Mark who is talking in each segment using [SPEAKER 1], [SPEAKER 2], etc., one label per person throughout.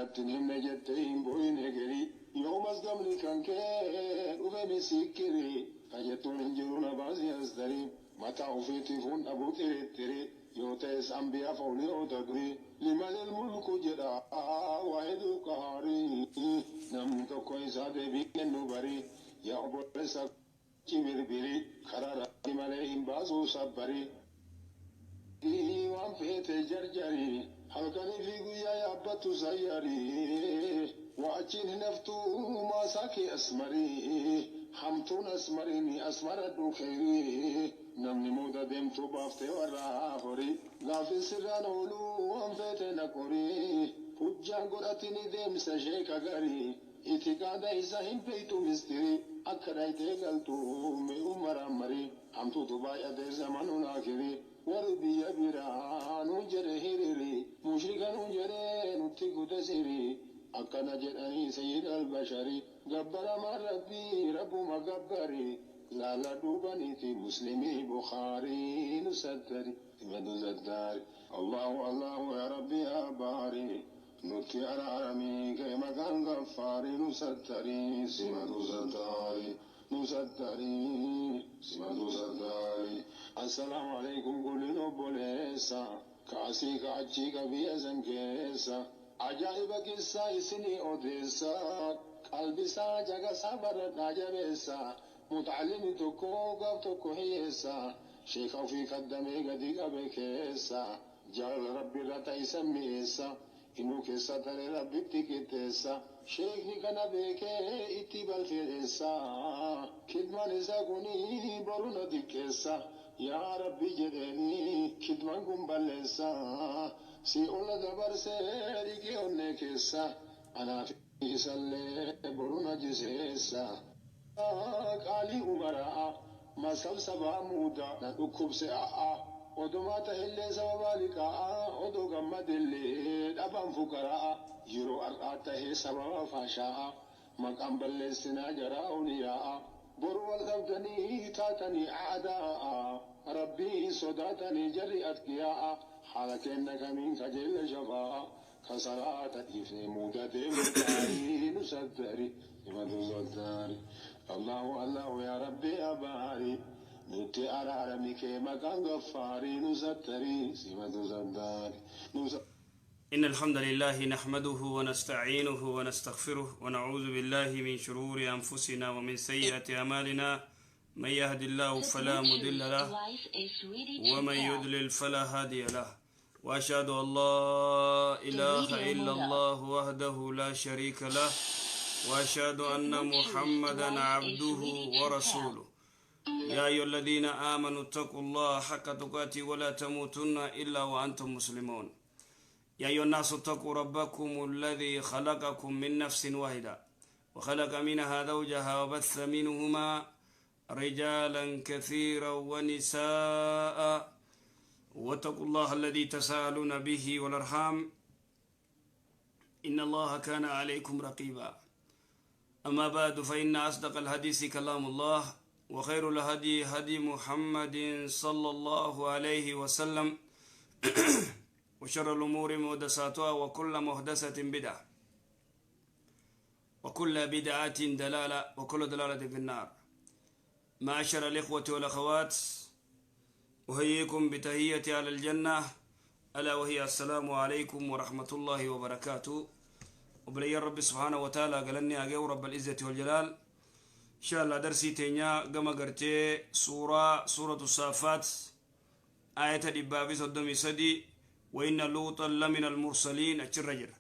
[SPEAKER 1] Natti hin himne jettee hin boo'in hegerii. Yoo mazgabni kan kee dhufe misikkirii. Ka jettuun hin jiru na baasii as tarii. Mataa ofiitiif hun dhabuu xirixirii. Yoo ta'es anbiyaaf awliyoota durii. Limanil mulku jedha waahidul qahaarii. Namni tokko isaa deebii kennu barii. Yaa obboleessa cimirbirii. Karaa Rabbi malee hin baasuu sabbarii. Waan feete jarjarii. Halkanii fi guyyaa yaabbattu sayyarii. Waa achiin hin haftuu maasaa kee asmarii. Hamtuun asmariini asmaradhu kheyrii. Namni muuda deemtuu baaftee warra horii. Gaafin sirraan ooluu waan feete na qorii. Hujjaan godhatini deemsa sheeka garii. Itiqaada isa hin beeytu mistirii. Akka dhayxee galtu mi'uu maraammarii. Hamtuutu baay'atee zamanuun akirii. Warri biyya biraa nuun jedhe hiriiri. Mushrika nuun jedhe nutti gute sirii. Akkana jedhanii sayyid albasharii. Gabbaramaan Rabbii rabbuma gabbarii. Laala duubaniiti Muslimii Bukhaarii nu sattari. Himatu sattari. Allahu Allahu ya Rabbi ya baari. Nutti araaramii kee maqaan gaffaarii nu sattari. Simatu sattari. Nu sattari. Simatu sattari. Assalaamu alaikum kullin obboleessa. Kaasii ka achii ka biyya san keessa. Ajaa'iba qissaa isinii odeessa. Qalbisaa jagasaa baradhaa jabeessa. Mutacallimi tokko gaaf tokko hiyyeessa. Sheeka ofii kaddamee gadi qabe keessa. Jaalala Rabbi irra ta'isa mi'eessa. Inuu keessa taree Rabbitti qixxeessa. Sheekni kana beekee itti balfeessa. Kidmaan isaa kuni boru na xiqqeessa. Yaa Rabbi jedheeni kidmaan kun balleessa. Si ola dabarsee dhiqee onnee keessa. Anaaf isallee boru na jiseessa. Qaalii umaraa masabsabaa muudaa na dhukkubse a'a. Odumaa ta'ellee sababaa liqaa'a. Odoo gammadellee dhabaan fuqaraa. Yeroo har'aa ta'ee sababa faashaa'a. Maqaan balleessinaa jaraa oliyaa'a. Boru wal dhabdanii taatanii aadaa'a. Rabbii sodaatanii jarri atqiyaa'a. Haala kenna kamiin kajeella shafaa'a. Kasalaata dhiifnee muuda deemu gaarii nu sattari. Himatu sattari. Allahu Allahu ya Rabbi ya baari. Nutti araarami kee maqaan gaffaarii nu sattari. Simatu sattari. Nu
[SPEAKER 2] إن الحمد لله نحمده ونستعينه ونستغفره ونعوذ بالله من شرور أنفسنا ومن سيئات أعمالنا. من يهد الله
[SPEAKER 3] The
[SPEAKER 2] فلا مضل
[SPEAKER 3] Bluetooth
[SPEAKER 2] له
[SPEAKER 3] device is ready to
[SPEAKER 2] ومن
[SPEAKER 3] pair.
[SPEAKER 2] يضلل فلا هادي له، وأشهد أن لا
[SPEAKER 3] The
[SPEAKER 2] إله
[SPEAKER 3] radio
[SPEAKER 2] إلا
[SPEAKER 3] mode up.
[SPEAKER 2] الله وحده لا شريك له، وأشهد
[SPEAKER 3] The
[SPEAKER 2] أن
[SPEAKER 3] Bluetooth
[SPEAKER 2] محمدا
[SPEAKER 3] device is
[SPEAKER 2] عبده
[SPEAKER 3] ready to pair.
[SPEAKER 2] ورسوله. يا أيها الذين آمنوا اتقوا الله حق تقاته ولا تموتن إلا وأنتم مسلمون. يا أيها الناس اتقوا ربكم الذي خلقكم من نفس واحدة وخلق منها زوجها وبث منهما رجالا كثيرا ونساء، واتقوا الله الذي تساءلون به والأرحام إن الله كان عليكم رقيبا. أما بعد، فإن أصدق الحديث كلام الله، وخير الهدي هدي محمد صلى الله عليه وسلم، وشر الأمور محدثاتها، وكل محدثة بدعة، وكل بدعة دلالة، وكل دلالة في النار. معاشر الإخوة والأخوات، أحييكم بتحية أهل الجنة، ألا وهي السلام عليكم ورحمة الله وبركاته. Obboleeyyan Rabbi سبحانه وتعالى galanni haa ga'u رب العزة والجلال. إن شاء الله درسii teenya gama gartee suuraa سورة الصافات آية 133، وإن لوطا لمن المرسلين achirra jira.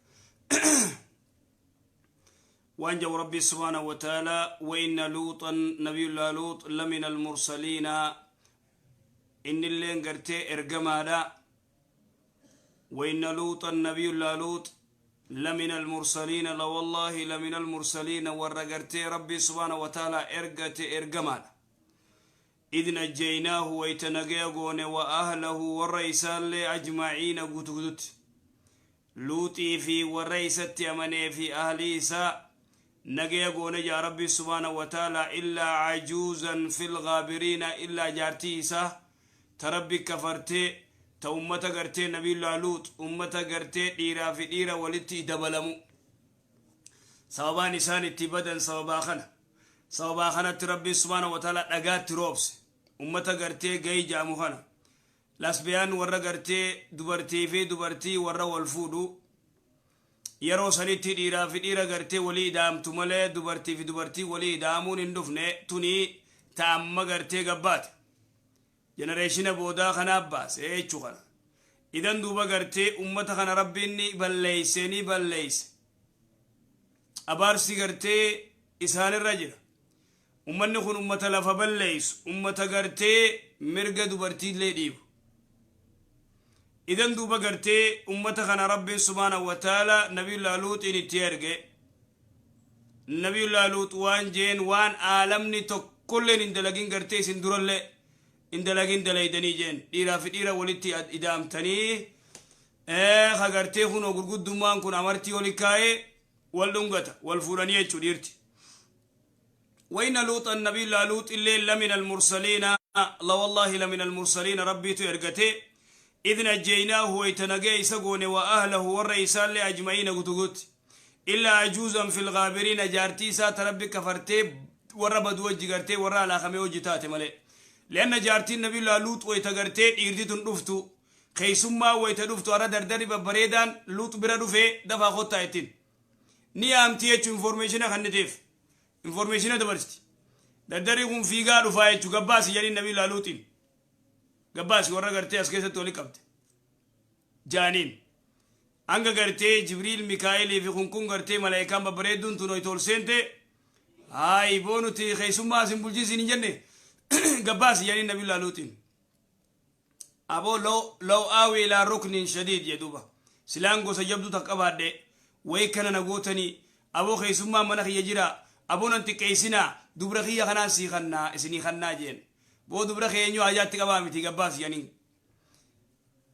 [SPEAKER 2] Waan jedhu Rabbi سبحانه وتعالى: وإن لوطا، نبي الله لوط، لمن المرسلين، inni illeen gartee ergamaadha. وإن لوطا، نبي الله لوط، لمن المرسلين، لوالله لمن المرسلين، warra gartee Rabbi سبحانه وتعالى ergate ergamaadha. إذ نجيناه، wayta nagaya goone، وأهله، warra isaallee، أجمعين، guutu guututti. Luuxii fi warra isatti amanee fi ahlii isaa nagaya goone jaa Rabbi سبحانه وتعالى. إلا عجوزا في الغابرين، illaa jaartii isaa ta Rabbi kafartee, ta ummata gartee Nabiyullah Luux ummata gartee dhiiraa fi dhiira walitti dabalamu. Sababaan isaan itti badan sababaa kana. Sababaa kanatti Rabbiin subhaanahu wa ta'ala dhagaatti roobse. Ummata gartee gay jaamu kana. Lesbian warra gartee dubartii fi dubartii warra wal fuudhu. Yeroo sanitti dhiiraa fi dhiira gartee walii ida'amtu malee dubartii fi dubartii walii ida'amuun hin dhufne. Tuni ta'amma gartee gabbaate. Generation boodaa kanaaf baase jechuu kana. Idan duuba gartee ummata kana Rabbiin ni balleeyse, ni balleeyse. Abaarsi gartee isaanirra jira. Ummanni kun ummata lafa balleeysu, ummata gartee mirga dubartiillee dhiibu. Idan duuba gartee ummata kana Rabbiin subhaanahu wa ta'ala Nabiyullah Luuxiin itti erge. Nabiyullah Luux waan jeen, waan aalamni tokkolleen hin dalagin gartee isin durallee hin dalagin dalaydanii jeen. Dhiiraa fi dhiira walitti ida'amtanii, ka gartee kunoo gurguddummaan kun amartii oli kaa'ee wal dhungata, wal fuudhanii jechuu dhiirti. وإن لوطا، نبي الله لوط اللي لمن المرسلين، لا والله لمن المرسلين. ربي ergate. إذ نجيناه، wayta nagee isa goone، وأهله، warra isaallee، أجمعين، gutugutti، إلا عجوزا في الغابرين، jaartii isaa ta Rabbi kafartee warra badu wajji gartee warra alaakamee wajji taate malee. لأن jaartiin نبي الله luut wayta gartee dhiirti tun dhuftu, keessummaa wayta dhuftu, har'a dardarri babbareedaan Luut bira dhufee dafaa kottaa ittiin ni yaamti jechuu. Information kanniteef information dabarsiti. Dardarri kun fiigaa dhufaa jechuu. Gabbaasi jedhin Nabi Luutiin, gabbaasi warra gartee as keessatti wali qabde jaaniin. Hanga gartee Jibriil, Mikaa'elii fi kun gartee malaayikaan babbareedduun tun hoyta ol seente, "Haay boo, nuti keessummaa asin bulchiisin hin jenne, gabbaasi" jedhin Nabi Luutiin. "Aboo, لو آوي إلى ركن شديد" jedhuuba. "Silaan gosa jabduu takka qabaadhe wayi kana na gootanii. Aboo, keessummaa mana kiyya jira. Aboo, nan xiqqeessinaa, dubra kiyya kanaan sii kannaa, isinii kannaa" jeen. "Boo, dubra keenyu hajaatti qabaa miti, gabbaasi" jedhaniin.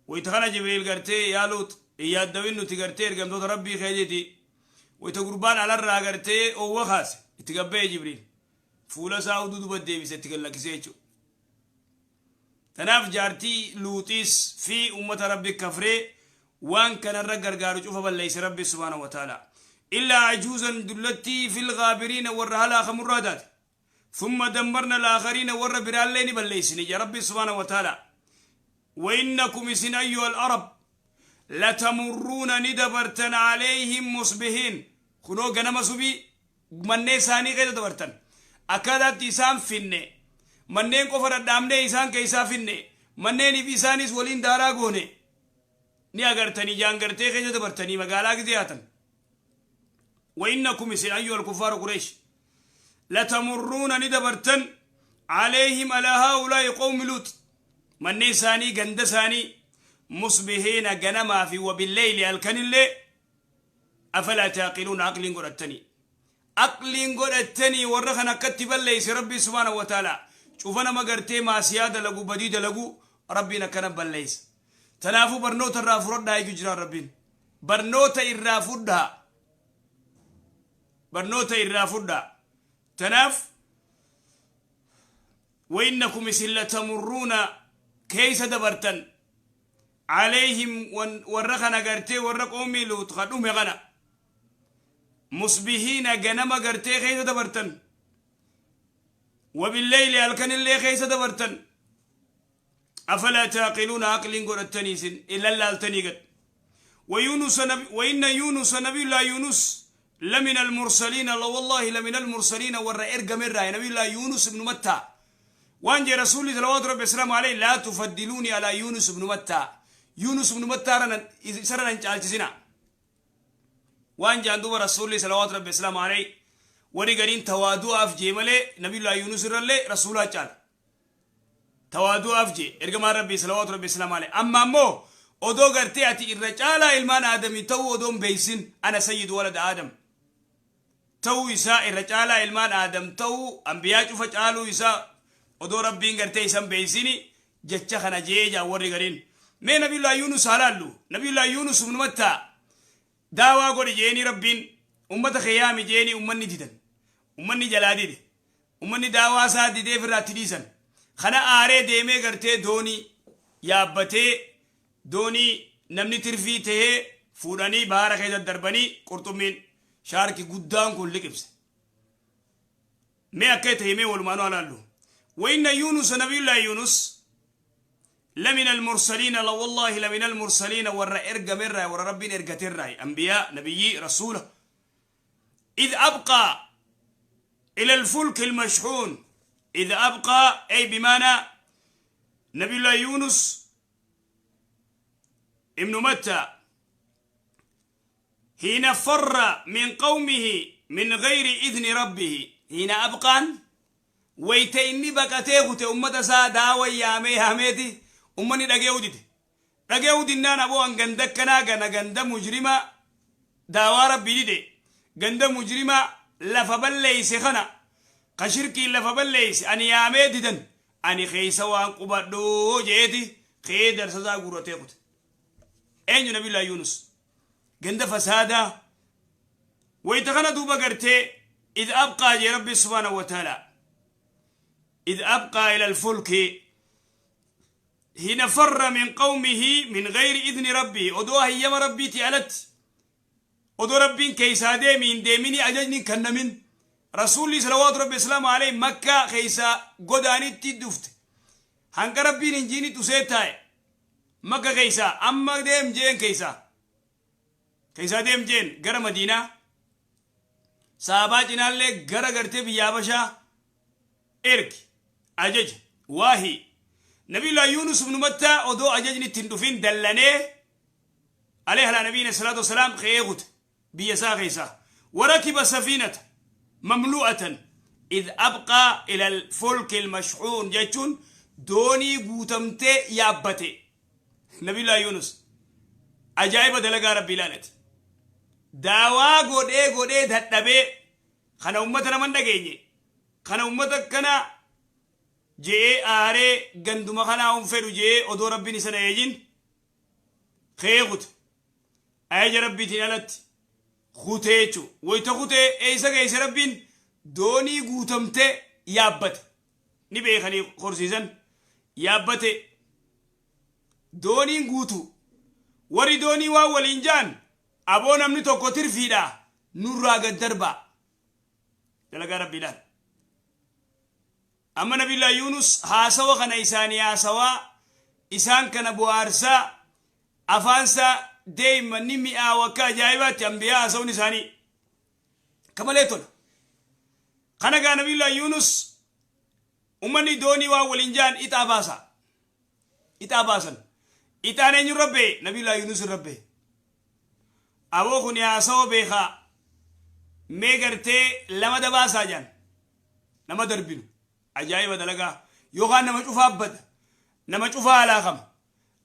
[SPEAKER 2] Wayita kana Jibriil gartee, "Yaa Luut, hin yaaddawin, nuti gartee ergamtoota Rabbii keetiiti." Wayita gurbaan alarraa gartee oowwa kaase, itti gabba'e Jibriil, fuula isaa uduu duba deebise, itti gallakkisee jechuudha. Tanaaf jaartii Luuxiis fi ummata Rabbi kafree waan kanarra gargaaru cufa balleeyse Rabbi subhaanahu wa ta'ala. إلا عجوزا، dullattii، في الغابرين، warra halaakamurraa taate. ثم دمرنا الآخرين، warra biraallee ni balleeysine ja Rabbi subhaanahu wa ta'ala. وإنكم، isin، أيها العرب، لتمرون، ni dabartan، عليهم مصبحين، kunoo ganama subii manneen isaanii keessa dabartan. Akkaataatti isaan finne, manneen qofa dhadhaamnee isaan keessaa finne, manneeniif isaanis waliin daaraa goone ni agartanii jaan gartee keessa dabartanii magaalaa gizee haatan. وإنكم، isin، أيها الكفار قريش، لتمرون، ni dabartan، عليهم، على هؤلاء قوم لوط، manneen isaanii, ganda isaanii، مصبحين، ganamaa fi، وبالليل، halkanillee. أفلا تعقلون؟ Aqliin godhattanii? Aqliin godhattanii? Warra kan akkatti balleeyse Rabbii subhaanahu wa ta'ala. Cufa nama gartee maasiyaa dalagu, badii dalagu, Rabbiin akkana balleeysa. Tanaafuu barnoota irraa fudhadhaa jechuu jiraan Rabbiin. Barnoota irraa fudhaa, barnoota irraa fudhaa. Tanaaf وإنكم، isin، لتمرون، keeysa dabartan، عليهم، warra kana gartee warra qoomii Luut ka dhume kana، مصبحين، ganama gartee keeysa dabartan، وبالليل، halkanillee keeysa dabartan. أفلا تعقلون؟ Aqliin godhattanii isin ilallaaltanii gad? ويونس نبي وإن يونس، نبي الله يونس، لمن المرسلين، لا والله لمن المرسلين، ور إرقم الرأي نبي الله يونس بن متى. وان جاء رسول صلوات ربي السلام عليه: "لا تفضلوني على يونس بن متى". يونس بن متى سرنا نجالتسنا. وان جاء دوب رسول صلوات ربي السلام عليه. Warri gariin tawaadu'aaf jee malee Nabiyullaa Yunus irrallee rasuulaa caala. Tawaadu'aaf jee ergamaan Rabbii salawaatu Rabbii salaamu alayhi. Amma ammoo odoo gartee ati irra caalaa ilmaan Aadamii ta'uu odoon beeysin, أنا سيد ولد آدم ta'uu isaa, irra caalaa ilmaan Aadam ta'uu, ambiyaa cufa caaluu isaa odoo Rabbiin gartee isan beeysini jecha kana jee jaa warri gariin. Mee Nabiyullaa Yunus haa laallu. Nabiyullaa Yunus ibnu Mattaa daawaa godhe jeeni Rabbiin, ummata keeyaami jeeni. Ummanni didan, ummanni jalaa dide, ummanni daawaa isaa didee ofirraatti dhiisan. Kana aaree deemee gartee doonii yaabbatee, doonii namni tirfii tahee fuudhanii bahara keessa darbanii qurxummiin Shaarki guddaan kun liqimse. Mee akka ta'e mee walumaanuu alaallu. وإن يونس، نبي الله يونس، لمن المرسلين، لا والله لمن المرسلين، ور إرقى مرة ور ربين إرقى ترى أنبياء، نبي، رسوله. إذ أبقى إلى الفلك المشحون. إذ أبقى أي بمعنى نبي الله يونس ابن متى حين فر من قومه من غير إذن ربه. حين أبقى wayte inni baqatee kute ummata isaa daawa yaamee yaameeti ummanni dhagee udide. Dhagee udinnaan aboo an ganda akkanaa gana, ganda mujrima daawaa Rabbii dide, ganda mujrima lafa balleeyse, kana ka shirkiin lafa balleeyse, ani yaamee didan, ani keeysa waan qubadhuu jeeti kee darsasaa guuratee kute. Eenyu? Nabiyullaa Yunus. Ganda fasaadaa wayta kana duuba gartee إذ أبقى jee Rabbi سبحانه وتعالى. إذ أبقى إلى الفلك حين فر من قومه من غير إذن ربه. Odoo hayyama Rabbiiti alatti, odoo Rabbiin keeysaa deemiin deemini ajajni kennamin, Rasuulli صلوات ربي وسلامه عليه Makkaa keeysaa godaanitti dhufte. Hanga Rabbiin hinjiini tusee taa'e Makka keeysaa. Amma deem jeen, keeysaa deem jeen, gara Madiinaa, saabaa cinaallee gara gartee biyya Habashaa ergi ajaja waahi. Nabiyullah Yunus ibnu Mattaa odoo ajajni ittiin dhufin dallanee عليه على نبينا الصلاة والسلام خيغت biyya isaa keeysaa. وركب سفينة مملوءة. إذ أبقى إلى الفلك المشحون jechuun doonii guutamtee yaabbate Nabiyullah Yunus. Ajaa'iba dalagaa Rabbii ilaalati. Daawaa godhee godhee dadhabee, kana ummata naman dhageenye, kana ummata kana je'ee aaree, ganduma kanaa hun fedhu je'ee, odoo Rabbiin isa eejin kee kute. Ajaja Rabbiitiin alatti kutee jechuu. Wayita kutee eeysa geesse Rabbiin? Doonii guutamtee yaabbate. Ni beekanii horsiisan yaabbate. Dooniin guutu, warri doonii waan waliin jaan, aboo namni tokko tirfiidha nurraa gad darbaa. Dalagaa Rabbi ilaal. Amma Nabiyullah Yunus haasawa kana isaanii haasawaa, isaan kana bu'aarsaa, afaansaa deema ni mi'aawa akka ajaa'ibaatti. Ambiyaa haasawun isaanii kamalee tola. Kana gaa Nabiyullah Yunus ummanni doonii waan waliin jaan, ixaa baasa. Ixaa baasan. Ixaan eenyu rabbee? Nabiyullah Yunus rabbee. Aboo kun haasawa beekaa, mee gartee lama dabaasaa jaan, nama darbinu. Ajaa'iba dalagaa! Yookaan nama cufaa bada, nama cufaa alaakama,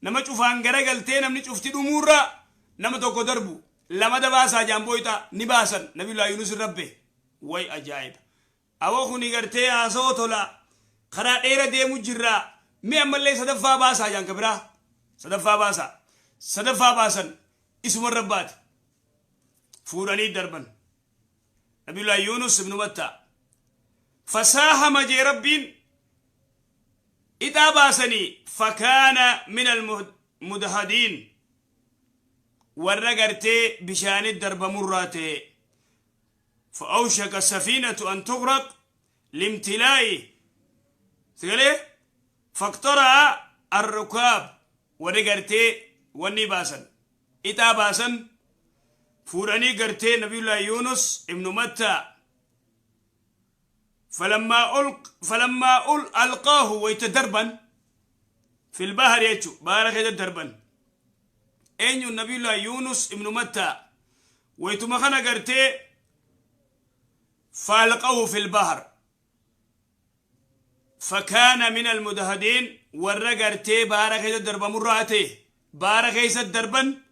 [SPEAKER 2] nama cufaan garagaltee namni cufti dhumuurra nama tokko darbu, lama dabaasaa jaan. Booyixaa ni baasan. Nabiyullah Yunus rabbee. Way ajaa'iba! Aboo kuni gartee haasawa tola, karaa dheera deemu jirraa, mi ammallee sadaffaa baasaa jaan. Kabiraa sadaffaa baasaa. Sadaffaa baasan, isuma rabbaate fuudhanii darban. Nabiyullah Yunus ibnu Matta فساهم jee Rabbiin. Ixaa baasanii فكان من المدحضين, warra gartee bishaanit darbamurraa ta'e. فأوشك السفينة أن تغرق لامتلاء سيقولي فاقترع الركاب. Warri gartee wanni baasan, ixaa baasan, fuudhanii gartee Nabiyullah Yunus ibnu Matta. فلما ألقاه, ويتدربا في البحر يجو بارك يتدربا أين النبي الله يونس ابن متى ويتمخنا قرتي فألقوه في البحر فكان من المدحضين. Warra gartee baara keessa darbamurraa ta'e. Baara keessa darban,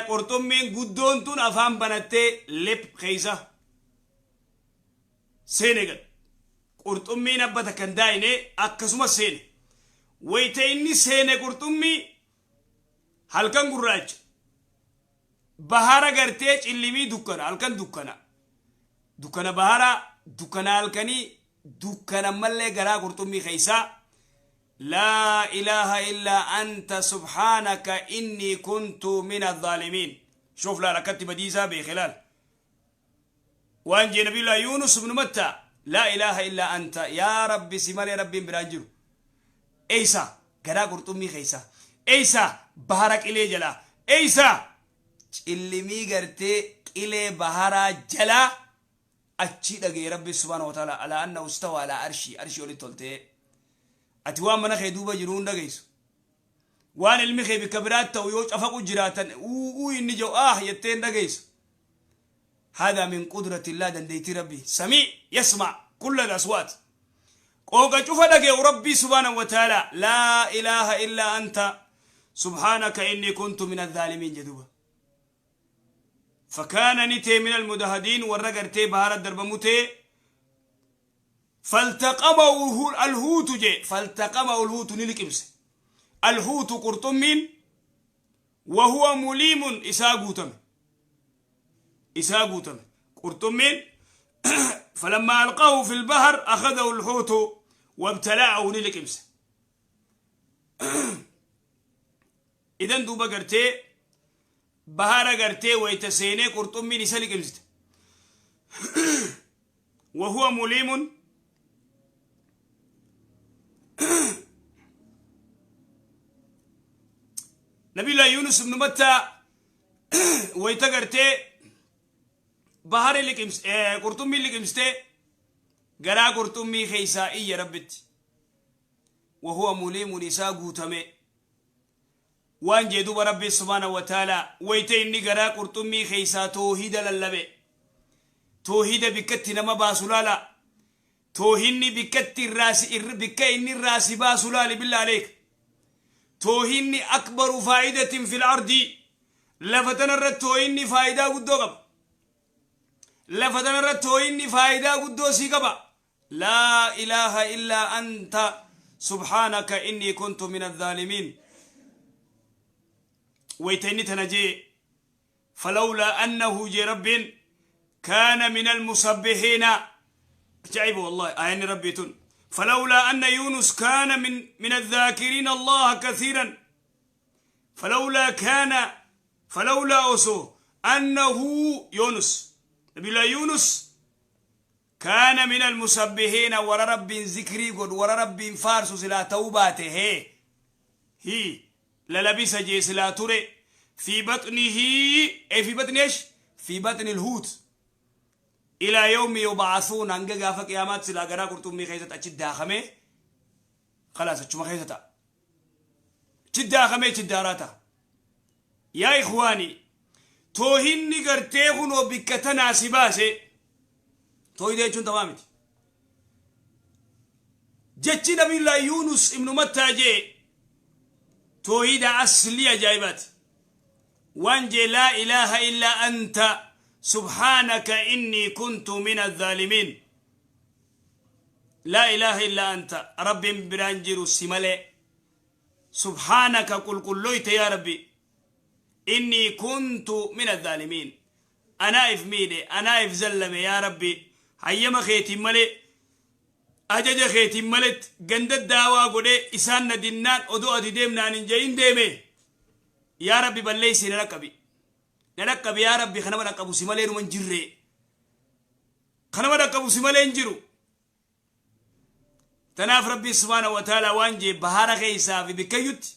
[SPEAKER 2] qurxummiin guddoon tun afaan banattee lep keessa seene gad. Qurxummiin abbata kan daayine akkasuma seene. Wayta inni seene, qurxummii halkan gurraacha bahara gartee cillimii dukkana, halkan dukkana, dukkana bahara, dukkana halkanii, dukkana mallee garaa qurxummii keeysaa لا إله إلا أنت سبحانك إني كنت من الظالمين. شوف لا ركبت بديسة بخلال. Waan jee Nabiyullah Yuunus ibnu Matta, laa ilaaha illaa anta, yaa Rabbi, si malee Rabbiin biraan jiru. Eeysa? Garaa qurxummii keeysa. Eeysa? Bahara qilee jalaa. Eeysa? Cillimii gartee qilee baharaa jalaa achii dhagaye Rabbi subhaanahu wa ta'ala, alaa annahu istawa alaa arshii, arshii olitti toltee. Ati waan mana kee duuba jiru hin dhageessu. Waan ilmi kee bikka biraatti ta'u yoo cafaqu jiraatan uu inni jedhu ah jettee hin dhageessu. هذا من قدرة الله, dandeettii Rabbi. سميع, يسمع كل الأصوات. Qooqa cufa dhagee Rabbii سبحانه وتعالى. لا إله إلا أنت سبحانك إني كنت من الظالمين jedhuuba. فكان ni ta'e من المدحضين, warra gartee bahara darbamu ta'e. فالتقمه الحوت je, فالتقمه الحوت, ni liqimse الحوت, qurxummiin. وهو مليم, isaa guutame, isaa guutame qurxummiin. فلما ألقاه في البحر أخذه الحوت وابتلعه, ni liqimse. إذن duuba gartee bahara gartee wayta seenee qurxummiin isa liqimsite. وهو مليم. نبي الله يونس بن متى wayta gartee bahara liqimse, qurxummii liqimste, garaa qurxummii keeysaa iyya Rabbitti. وهو مليم, isaa guutame. Waan jee duuba Rabbi سبحانه وتعالى wayta inni garaa qurxummii keeysaa toohida lallabe? Toohida bikkatti nama baasu laala. Toohinni bikkatti irraasi, bikka inni irraasi baasu laali. بالله عليك, toohinni أكبر فائدة في الأرض. Lafa tanarra toohinni faayidaa guddoo qaba. Lafa tanarra toohinni faayidaa guddoo sii qaba. لا إله إلا أنت سبحانك إني كنت من الظالمين. Wayta inni tana jee, فلولا أنه jee Rabbiin كان من المسبحين. عجيب والله آيان ربي تن. فلولا أن يونس كان من الذاكرين الله كثيرا. فلولا كان, فلولا osoo أنه يونس, نبي الله يونس, كان من المسبحين, warra Rabbiin zikrii godhu, warra Rabbiin faarsu silaa ta'uu baate, hee هي للبث jee silaa ture في بطنه, أي في بطن إيش؟ في بطن الحوت إلى يوم يبعثون, hanga gaafa qiyaamaatti silaa garaa qurxummii keessatti achi daakamee, خلاص, achuma keessa ta'a, achi daakamee achi daaraa ta'a. Yaa إخواني, toohinni gartee kunoo bikka tanaa si baase. Toohida jechuun tamaa miti. Jechi Nabiyullah Yuunus ibnu Mattaa jee toohida aslii ajaa'ibaati. Waan jee: لا إله إلا أنت سبحانك إني كنت من الظالمين. لا إله إلا أنت, Rabbiin biraan jiru si malee, سبحانك, qulqulloyte yaa Rabbi, إني كنت من الظالمين, anaa if miidhe, anaa if zallame. Yaa Rabbi, hayyama keetiin malee, ajaja keetiin maletti ganda daawaa godhee isaan na dinnaan, odoo ati deemnaan hin je'in deeme. Yaa Rabbi, balleessi, na dhaqqabi, na dhaqqabi. Yaa Rabbi, kanama dhaqqabu si malee numa hin jirre, kanama dhaqqabu si malee hin jiru. Tanaaf Rabbi سبحانه وتعالى waan jee: bahara keeysaa fi bikkayyutti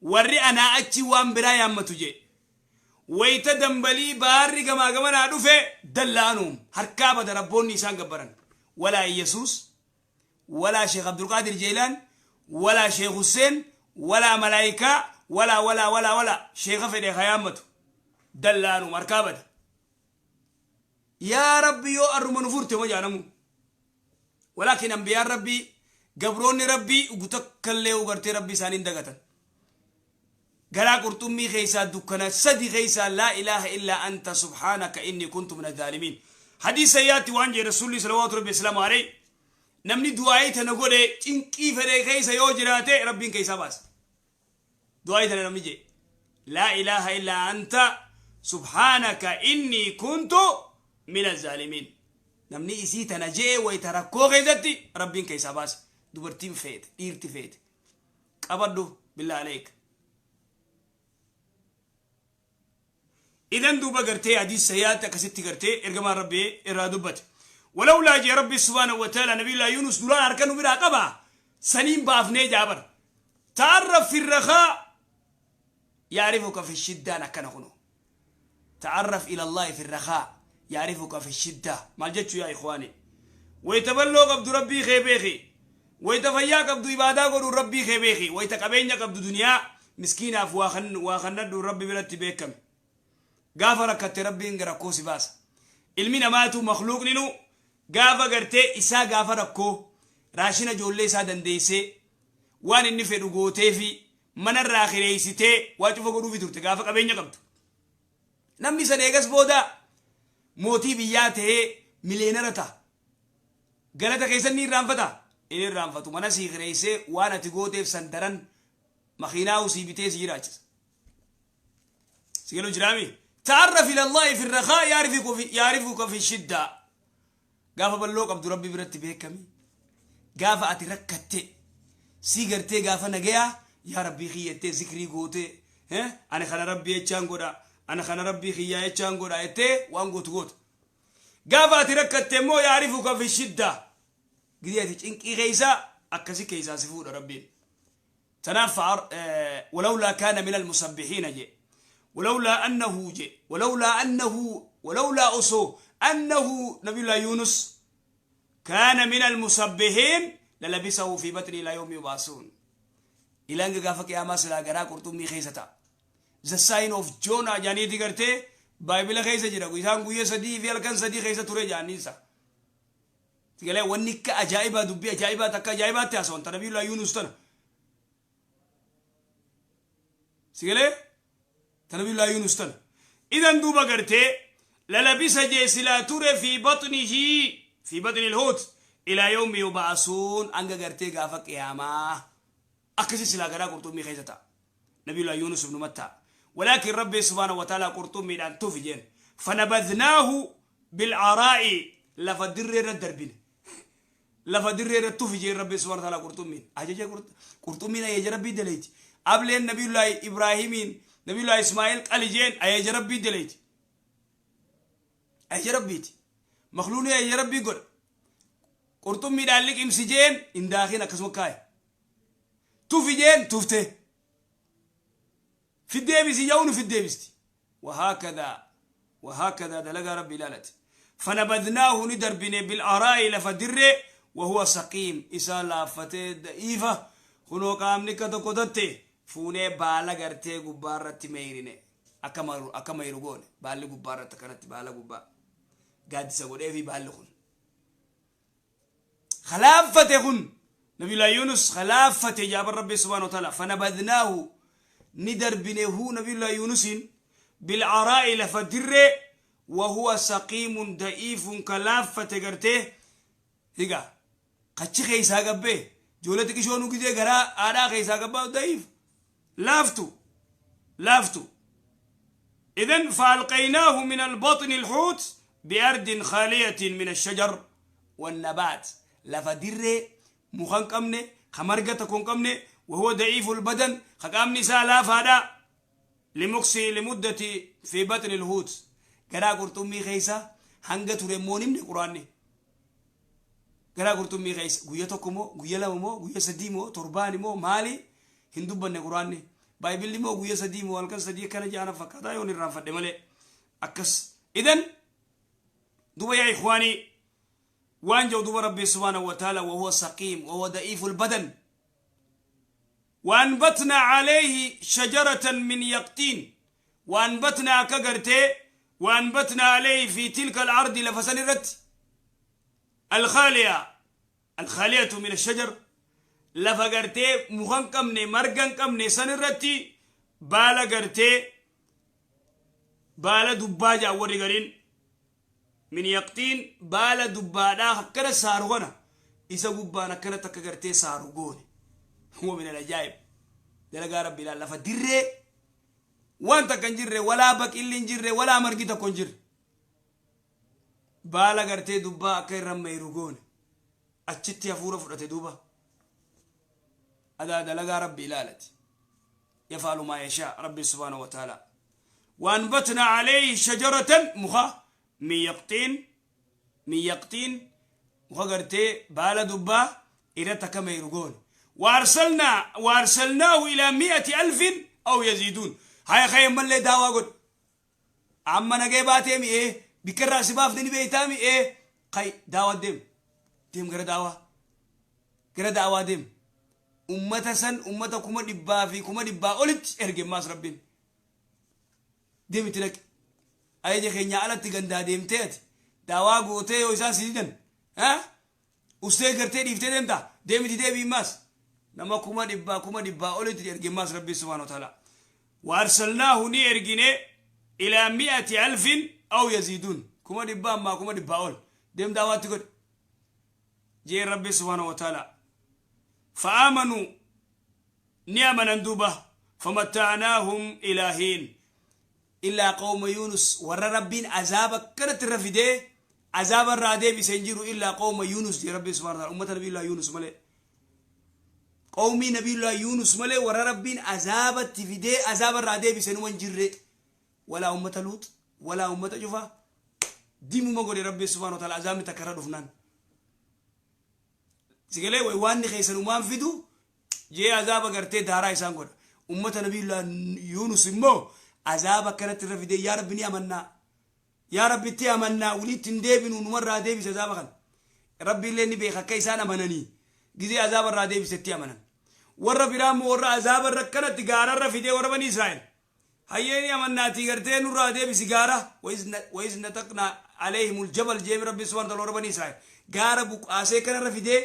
[SPEAKER 2] warri anaa achi waan biraa yaammatu jee, wayta dambalii baharri gamaa gamanaa dhufe dallaanuum harkaa bada rabboonni isaan gabbaran. Walaa Yesuus, walaa Sheekh Abdulqaadir Jeelaan, walaa Sheekh Hussein, walaa malaayikaa, walaa walaa walaa walaa sheeka fedhe hayaammatu, dallaanuum harkaa bada. Yaa Rabbi, yoo arruma nu furte ma jaanamu. Walaakin ambiyaan Rabbii, gabroonni Rabbii ugutakkallee ugartee Rabbii isaaniin dagatan. Garaa qurxummii keessaa dukkana sadi keessaa لا إله إلا أنت سبحانك إني كنت من الظالمين. Hadiisa yaatti waan jedhe Rasuulli صلوات Rabbi وسلامه عليه: namni du'aayii tana godhe cinqii fedhe keessa yoo jiraate Rabbiin keessaa baasa. Du'aayii tana namni jedhe: لا إله إلا أنت سبحانك إني كنت من الظالمين, namni isii tana jee wayita rakkoo keessatti Rabbiin keessaa baasa. Dubartiin feete, dhiirti feete, qabadhu. بالله عليك. Idan duuba gartee hadiis sayyaatti akkasitti gartee ergamaan Rabbii irraa dubbate. Walawlaa jee Rabbi subhaanahu wa ta'ala Nabiyullaa Yuunus duraan harka nu biraa qaba saniin baafnee jaabar. Ta'arraf fi rakhaa yaarifuka fi shiddaan akkana kunu. Ta'arraf ila Allahi fi rakhaa yaarifuka fi shiddaa. Maal jechuu yaa ikhwaani? Wayita balloo qabdu Rabbii kee beeki. Wayita fayyaa qabdu ibaadaa godhuun Rabbii kee beeki. Wayita qabeenya qabdu duniyaa miskiinaaf waa kannadhuun Rabbi biratti beekame. Gaafa rakkatte Rabbiin rakkoo si baasa. Ilmi namaatu makhluuqninu gaafa gartee isaa gaafa rakkoo raashina ijoollee isaa dandeessee waan inni fedhu gootee fi manarraa kireessitee waa cufa godhuufi turte gaafa qabeenya qabdu. Namni san eegas booda mootii biyyaa ta'ee millionaire ta'a. Galata keessan ni irraanfata. Inni irraanfatu mana sii kireessee waan ati gooteef san daran makiinaa sii bitee si jiraachisa. Sigalu jiraami. Ta'arraf ila Allahi fi rakhaa yaarifuka fi shiddaa. Gaafa balloo qabdu Rabbi biratti beekami. Gaafa ati rakkatte sii gartee gaafa nagayaa yaa Rabbii kiyyattee zikrii gootee, ani kana Rabbii jechaan godha, ani kana Rabbii kiyyaa jechaan godha jettee waan gootu goota. Gaafa ati rakkatte immoo yaarifuka fi shiddaa. Gidee ati cinqii keessaa akkasi keessaa si fuudha Rabbiin. Tanaaf walawlaa kaana min almusabbihiina jee. Walawlaa annahu jee. Walawlaa annahu, walawlaa osoo annahu Nabiyullah Yunus kaana min almusabbihiin lalabisahu fi batni ila yawmi yub'asuun. Ilaan gaafa qiyaamaa silaa garaa qurxummii keessa ta'a. The sign of Jonah jaaniiti gartee baayibila keessa jira. Isaan guyyaa 3 fi halkan 3 keessa ture jaaniinsa. Sigalee wanni akka ajaa'ibaa dubbii ajaa'ibaa takka ajaa'ibaatti haasawan ta Nabiyullah Yunus tana. Sigalee ta Nabiyullah Yunus tana. Idan duuba gartee lalabisa jee silaa ture fi batnihi fi batni alhuut ila yawmi yub'asuun hanga gartee gaafa qiyaamaa akkasi silaa garaa qurxummii keessa ta'a. Nabiyullah Yunus ibnu Mattaa. Walaakin Rabbi subhaanahu wa ta'ala qurxummiidhaan tufi jeen. Fanabadhnaahu bil'araa'i lafa dirree irra darbine. Lafa dirree irra tufi jeen Rabbi subhaanahu wa ta'ala qurxummiin. Ajaja qurxummiin ajaja Rabbii daleeti. Ableen Nabiyullah Ibraahimiin Nabiyullah Ismaa'il qali jeen ajaja Rabbii daleeti. Ajaja Rabbiiti. Makluunii ajaja Rabbii godha. Qurxummiidhaan liqimsi jeen hin daakin akkasuma kaaye. Tufi jeen tufte. Fiddeebisi yaa'uun fiddeebisti. وهكذا وهكذا دلقا ربي لالت. فنبذناه ندربني بالآراء لفدر وهو سقيم إسا لافتي دئيفة خنو قامني كتكوتتي fuunee baala gartee gubbaarratti meeyrine akka mayru goone baalli gubbaarratti akkanatti baala gubbaa gaaddisa godheefi baalli kun khilaaffate kun Nabiyullah Yunus khilaaffate jaaban Rabbi subhaanahu wa ta'ala. Fanabadnaahu ni darbine hu Nabiyullah Yunusin bilcaraa'i lafa dirree wahuwa saqiimun da'iifun kalaaffate gartee higa kachi keeysaa gabbee ijoollee xiqqishoo nu gidee garaa haadhaa keeysaa gabbaa da'iif laaftu laaftu. إذن فألقيناه من البطن الحوت بأرض خالية من الشجر والنبات لفدر مخن قمني خمرقة كون قمني وهو ضعيف البدن خقامني سالا فادا لمكسي لمدة في بطن الحوت garaa qurxummii keessa hanga ture immoo nimni quraanni garaa qurxummii keessa guyya tokko moo guyya lama moo guyya sadii moo torbaan moo maali hin dubbanne. Quraanni baayibilli moo guyya 3 moo halkan 3 akkana jaana fakkaataa yoon irraanfadhe malee akkas. Idan duba yaa ikhwaanii waan jedhu duba Rabbi subhaanahu wa ta'ala وهو سقيم وهو ضعيف البدن وأنبتنا عليه شجرة من يقطين وأنبتنا كغرتي وأنبتنا عليه في تلك الأرض لفسن الرت الخالية الخالية من الشجر lafa gartee mukan qabne margan qabne san irratti baala gartee baala dubbaa jaa warri gariin min yaqtiin baala dubbaadhaa akkana saaru kana isa gubbaan akkana takka gartee saaru goone. Huwa min alajaa'ib dalagaa Rabbi ilaal lafa dirree waan takka hin jirre walaa baqilli hin jirre walaa margi tokko hin jirre baala gartee dubbaa akka irra mayru goone achitti hafuura fudhate. Duuba adaa dalagaa Rabbi ilaalati. يفعل ما يشاء ربي سبحانه وتعالى. وأنبتنا عليه شجرة مخا من يقطين، من يقطين مخا قرتي بالا دبا إلى كما يرقون. وأرسلناه إلى 100,000 أو يزيدون. هاي خيم من اللي داوا قد عما نجيباتهم إيه بكرة سباف دني بيتامي إيه قي داوا دم دم غير داوا غير داوا دم أمة سن أمة كم دبا في كم دبا قلت إرجع ماس ربين دم تلك أيجي خينيا على تجندا دم تيت داوا قوتي وإنسان سيدن ها أستاذ قرتي ديفتي دم تا دم تدي بيماس نما كم دبا كم دبا قلت إرجع ماس ربي سبحانه وتعالى. وأرسلناه نيرجني إلى 100,000 أو يزيدون كم دبا ما كم دبا أول دم دعوات تقول جي ربي سبحانه وتعالى. فآمنوا نعما ندوبة فمتعناهم إلى حين إلا قوم يونس ور ربين عذاب كانت الرفدة عذاب الرادة بسنجروا إلا قوم يونس جي ربي سبحانه وتعالى. أمة نبي الله يونس ملئ قومي نبي الله يونس ملئ ور ربين عذاب التفدة عذاب الرادة بسنوان جر ولا أمة لوط ولا أمة جفا ديمو ما قول ربي سبحانه وتعالى عذاب تكرر فنان سيقولي ويواني خيسن ومان فيدو جي عذاب قرتي دارا يسان قول أمة نبي الله يونس مو عذاب كانت الرفدة يا رب ني أمنا يا رب تي أمنا ولي تندبن ونمر رادي بس عذاب خل ربي اللي نبي خكيسان أمنني جزي عذاب الرادي بس تي أمنا ور برام ور عذاب الركنت غارة الرفدة ور بني إسرائيل هيني أمنا تيجرتي نور رادي بس غارة وإذ نتقنا عليهم الجبل جيم ربي سبحانه وتعالى ور بني إسرائيل غارة بق آسيكنا الرفدة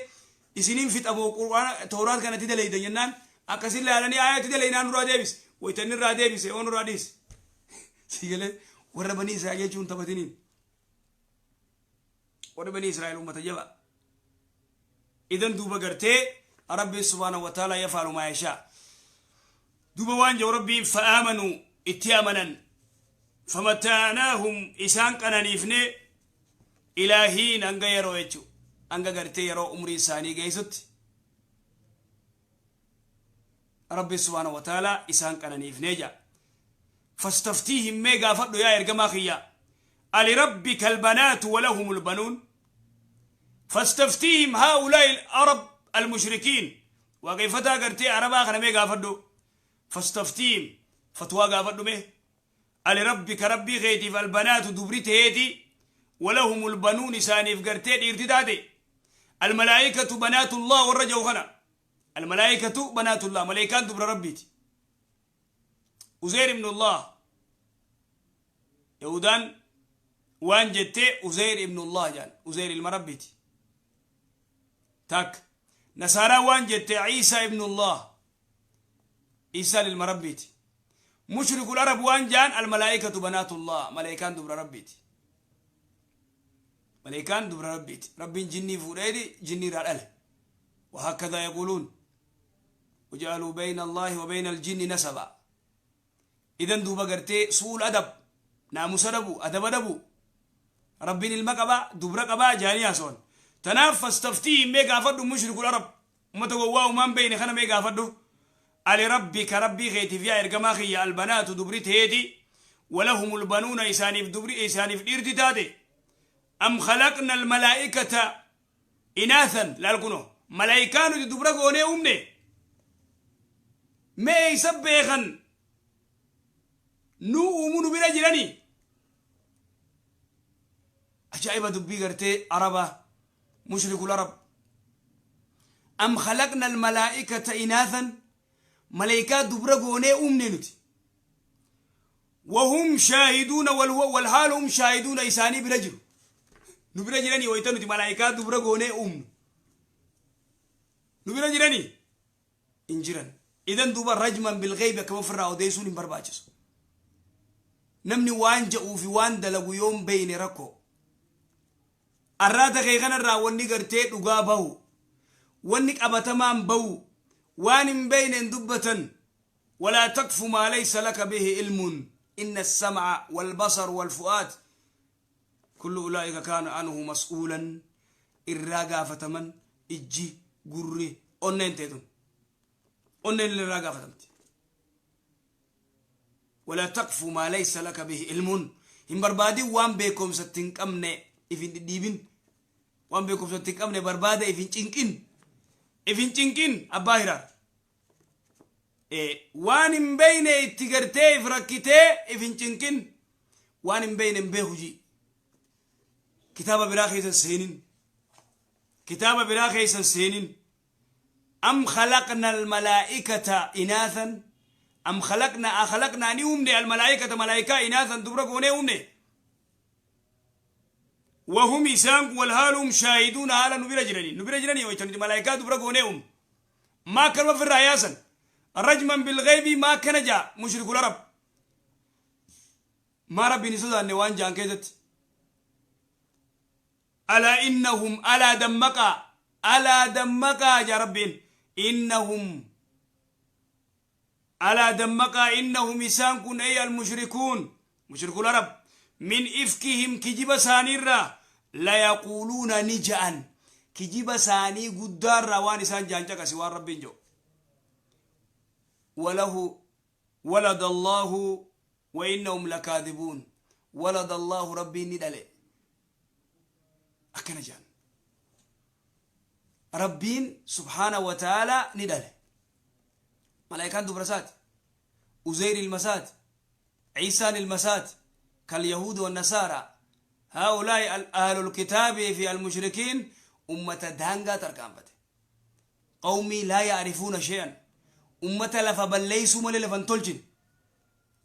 [SPEAKER 2] إسنين فيت أبو قرآن توراة كانت تدلي دنينان أكسر لعنني آية تدلي نان راديبس ويتني راديبس أون راديس سيجلة ور بني إسرائيل يجون تبتنين ور بني إسرائيل أمة جوا إذن دوبا قرتي ربي سبحانه وتعالى يفعل ما يشاء دوبا وانجو ربي فآمنوا اتيامنا فمتعناهم إسان كنانيفني إلهين أنغا يرويتشو أنغا قرتي يرو أمري ساني جيست ربي سبحانه وتعالى إسان كنانيف نيجا فاستفتيهم ميغا فردو يا إرقما خيا ألربك البنات ولهم البنون فاستفتيهم هؤلاء العرب المشركين وكيفتا قرتي عربا خنا ميغا فردو فاستفتيهم فتوى غافردو مي ألربك ربي غيتي فالبنات دبرت هيتي ولهم البنون سانيف قرتي ديرتداتي الملائكة بنات الله والرجو خنا الملائكة بنات الله ملائكان دبر ربيتي أزير ابن الله يهودان وان جتي أزير ابن الله جان أزير المربيتي تاك نصارى وان جتي عيسى ابن الله عيسى للمربيتي مشرك العرب وان جان الملائكة بنات الله ملائكان دبر ربيتي ملائكان دبر ربيتي ربي جني فوريدي جني رأله وهكذا يقولون وجعلوا بين الله وبين الجن نسبا إذن دوبا قرتي سوء الأدب ناموس أدبو أدب أدبو ربين المقبا دبر قبا جاني أسون تنافس تفتيهم ميقا فردو مشرك العرب ومتقواه من بين خنا ميقا فردو علي ربك ربي غيتي فيها إرقماخي البنات دبرت هيتي ولهم البنون إساني في دبري إساني في إرتي تاتي أم خلقنا الملائكة إناثا لالكونو ملائكانو دبرك وني أمني ما يسبخن نو أمونو بلا جلاني أجائب دبي قرتي عربة مشرك العرب أم خلقنا الملائكة إناثا ملائكة دبرك وني أمني نتي وهم شاهدون والحال هم شاهدون إساني برجل نبرا جلاني ويتنو تي ملائكة دبرك وني أمنو نبرا جلاني إنجران إذن دوبا رجما بالغيب كما فرا أوديسون برباجس نمني وان جاءوا في وان دلقوا يوم بين ركو الراتا خيغان الرا وني قرتي دقا باو ونك أبتمان باو وان بين دبة ولا تكف ما ليس لك به علم إن السمع والبصر والفؤاد كل أولئك كان عنه مسؤولا الراقا فتمن إجي قري أونين تيتون أونين للراقا فتمت Walaa taqfu maa laysa laka bihi ilmun. Hin barbaadin waan beekumsatti hin qabne, if hin dhidhiibin. Waan beekumsatti hin qabne barbaada if hin cinqin. If hin cinqin, abbaa hiraar. Waan hin beeyne itti gartee if rakkitee if hin cinqin. Waan hin beeyne hin beeku jii. Kitaaba biraa keessa hin seenin. Kitaaba biraa keessa hin seenin. Am khalaqna almalaa'ikata inaathan, am khalaqna, akhalaqnaa, ni uumne, almalaa'ikata, malaa'ikaa, inaathan, dubra goonee uumne. Wahum, isaan kun, walhaaluhum shaahiduuna, haala nu bira jiranii, nu bira jiranii wayta nuti malaa'ikaa dubra goonee uumne. Maa akkanuma ofirraa yaasan rajman bilghaybii, maa akkana jaa mushrikul arab, maa Rabbiin hin sodaanne waan jaan keessatti. Alaa innahum, alaa dammaqaa, alaa dammaqaa jaa Rabbiin, innahum, alaa dammaqaa, innahum, isaan kun, ay almushrikuun, mushrikul arab, min ifkihim, kijiba isaaniirraa, layaquuluuna, ni ja'an, kijiba isaanii guddaarraa waan isaan ja'an caqasi waan Rabbiin jedhu. Walahu walada Allahu wa innahum lakaadibuun. Walada Allahu, Rabbiin ni dhale akkana jedhan. Rabbiin subhaana wa ta'ala ni dhale. Malaayikaan dubra isaati, Uzeyr ilma isaati, Ciisaan ilma isaati. Kal yahuud wa nasaara, haa'ulaa'i ahlul kitaabii fi almushrikiin, ummata daangaa tarkaanfate, qawmii laa ya'rifuuna shay'an, ummata lafa balleeysuu malee lafa hin tolchine.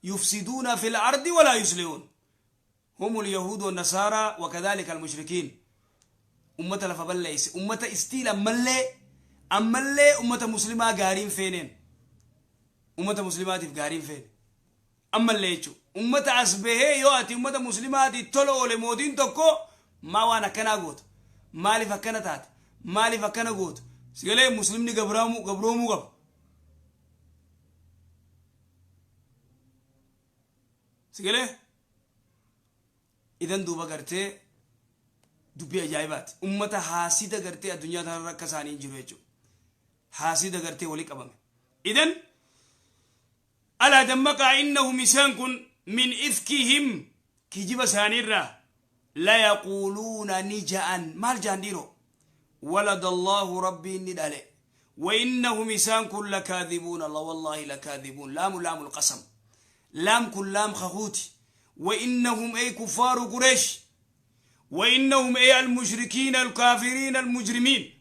[SPEAKER 2] Yufsiduuna fil ardi walaa yuslihuun, hum alyahuud wannasaara wakadhalika almushrikiin. Ummata lafa balleeyse, ummata istiil ammallee ammallee ummata muslimaa gaariin feeneen, ummata muslimaatiif gaariin feene ammallee jechu. Ummata as bahee yoo ati ummata muslimaati tola oole, mootiin tokko maa waan akkanaa goota, maaliif akkana taata, maaliif akkana goota? Sigalee muslimni gabraamuu gabroomuu qaba. Sigalee idan duuba gartee dubbii ajaa'ibaati. Ummata haasida gartee addunyaa tanarra akka isaanii hin jiru jechuudha. Haasida gartee walii qabame. Idan alaa dammaqaa, innahum, isaan kun, min ifkihim, kijiba isaaniirraa, layaquuluuna, ni ja'an. Maal ja'an dhiiroo? Walada Allahu, Rabbiin ni dhale. Wa innahum, isaan kun, lakaadhibuun, Allah wallahi lakaadhibuun. Laamu laamul qasam, laam kun laam kakuuti. Wa innahum, ay kuffaaru Qureesh, wa innahum, ay almushrikiina alkaafiriina almujrimiin.